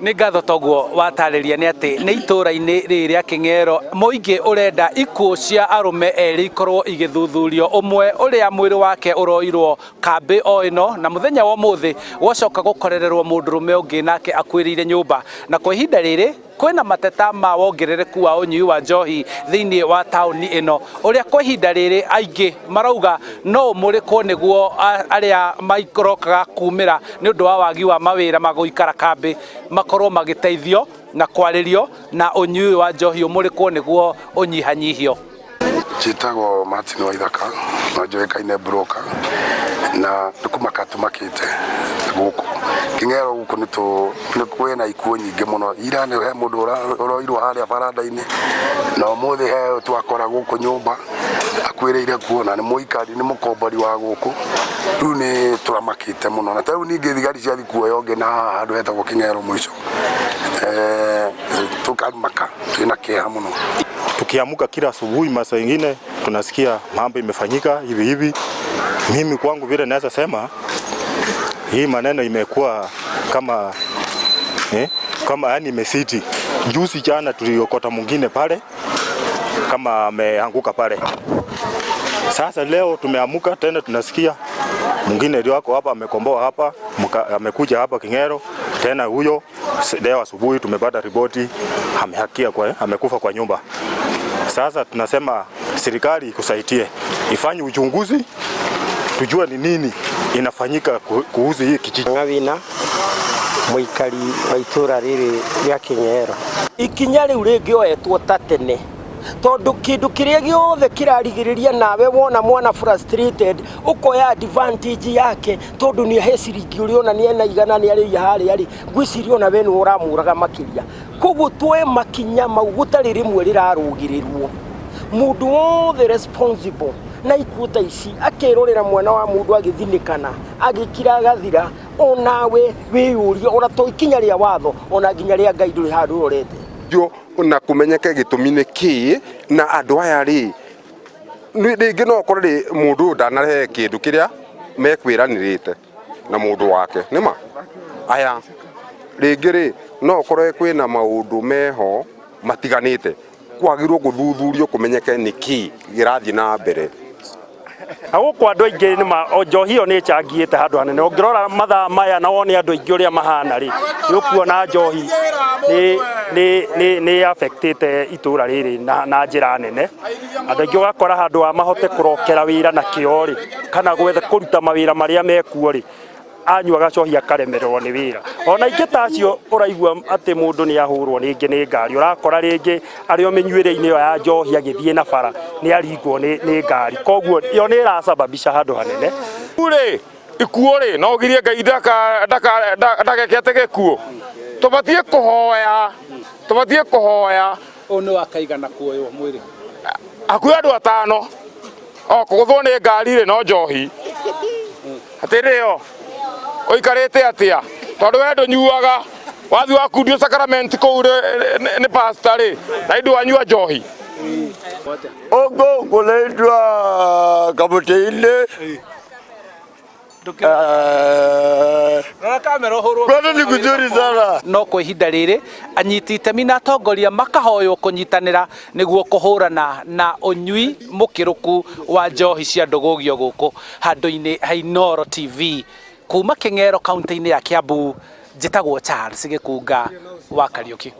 Nĩ ngatho toguo watarĩria nĩ atĩ nĩ itũũra-inĩ rĩrĩ rĩa Kĩng'ero mũingĩ ũrenda ikuũ cia arũme erĩ ikorwo igĩthuthurio, ũmwe ũrĩa mwĩrĩ wake ũroirwo kambĩ o ĩno na mũthenya wa ũmũthĩ gwacoka gũkorererwo mũndũrũme ũngĩ nake akuĩrĩire nyũmba. Na kwa ihinda rĩrĩ kwĩna mateta ma wongerereku wa ũnyui wa njohi thĩinĩ wa taũni ĩno ũrĩa kwa ihinda rĩrĩ aingĩ marauga no ũmũrĩkwo nĩguo arĩa marokaga kumĩra nĩ ũndũ wa wagi wa mawĩra ma gũikara kambĩ makorwo magĩteithio na kwarĩrio na ũnyui wa njohi ũmũrĩkwo nĩguo ũnyihanyihio. Njĩtagwo Martin Waithaka na njũĩkaine broker na nĩ kũmaka tũmakĩte gũkũ Kĩng'ero gũkũ nĩ tũ nĩ kwĩna ikuũ nyingĩ mũno ira nĩ he mũndũ ũroirwo harĩa baranda-inĩ na ũmũthĩ he twakora gũkũ nyũmba akuĩrĩire kuo na nĩ mũikari nĩ mũkombori wa gũkũ rĩu nĩ tũramakĩte mũno na tarĩu ningĩ thigari ciathiĩ kuoya ũngĩ na haha handũ hetagwo Kĩng'ero mũico eh, tũkamaka twĩna kĩeha mũno. Tukiamuka kila asubuhi, masaa ingine tunasikia mambo imefanyika hivi hivi. Mimi kwangu vile naweza sema hii maneno imekuwa kama kama yani imesiti. Juzi jana tuliokota mwingine pale kama ameanguka pale. Sasa leo tumeamuka tena tunasikia mwingine ndio wako hapa amekomboa hapa amekuja hapa King'ero tena huyo leo asubuhi tumepata ripoti amehakia kwa, amekufa kwa nyumba. Sasa tunasema serikali ikusaidie ifanye uchunguzi tujue ni nini inafanyika kuhusu hii kijiji. Ng'awina mũikari wa itũra rĩrĩ rĩa Kĩng'ero. Ikinya rĩu rĩngĩoetwo ta tene tondũ kĩndũ kĩrĩa gĩothe kĩrarigĩrĩria nawe wona mwana frustrated ũkoya advantage yake tondũ nĩ ahe ciringi ũrĩa ona nĩ ena igana nĩ arĩia harĩa rĩ, ngwĩciria ona we nĩwe ũramũraga makĩria. Koguo tuoe makinya mau gũtarĩ rĩmwe rĩrarũgĩrĩrwo. Mũndũ wothe responsible na ikuũ ta ici akerorera mwana wa mũndũ agĩthinĩkana agĩkira agathira, onawe wĩyũrie ona to ikinya rĩa watho ona nginya rĩa Ngai ndũrĩ handũ ũrorete. Na kũmenyeke gĩtũmi nĩ kĩĩ na andũ aya rĩ rĩngĩ no ũkore rĩ mũndũ ũyũ ndanarehe kĩndũ kĩrĩa mekwĩranĩrĩte na mũndũ wake nĩma aya rĩngĩ rĩ no ũkore kwĩna maũndũ meho matiganĩte kwagĩrĩirwo gũthuthurio kũmenyeke nĩ kĩĩ kĩrathiĩ na mbere. Na gũkũ andũ aingĩ nĩ njohi ĩyo nĩ ĩcangĩte handũ hanene. Ũngĩrora mathaa maya na wone andũ aingĩ ũrĩa mahana rĩ, nĩ ũkuona njohi nĩ affectĩte itũra rĩrĩ na njĩra nene. Andũ aingĩ ũgakora handũ ha mahote kũrokera wĩra na kĩo rĩ, kana gwetha kũruta mawĩra marĩa mekuo rĩ, anyua gacohi akaremererwo nĩ wĩra. Ona ingĩ ta acio ũraigua atĩ mũndũ nĩ ahũrwo rĩngĩ nĩ ngari, ũrakora rĩngĩ arĩ o mĩnyuĩre-inĩ ĩyo ya njohi agĩthiĩ na bara nĩ aringwo nĩ ngari. Koguo ĩyo nĩ ĩracababisha handũ hanene. Rĩ ikuũ rĩ no ũgirie Ngai ndageke atĩ gĩkuũ. Tũbatiĩ kũhoya, tũbatiĩ kũhoya. Ũyũ nĩ wa kaigana kuoywo mwĩrĩ? Hakuhĩ andũ atano. O kũgũthwo nĩ ngari rĩ no njohi. Atĩrĩ o ũikarĩte atĩa tondũ we ndũnyuaga wathiĩ wakundio sacrament kũu nĩ pastor rĩ na ndwanyua njohi. Huku kunaitwa Kamutiini. Rora kamera ũhũrwo. Bado ni kuzuri sana. No kwa ihinda rĩrĩ anyiti itemi na atongoria makahoywo kũnyitanĩra nĩguo kũhũrana na ũnyui mũkĩrũku wa njohi cia ndũgũgio gũkũ handũ-inĩ ha Inooro TV. Kuma Kĩng'ero kaunti-inĩ ya Kiambu, njĩtagwo Charles Gĩkunga wa Kariũki.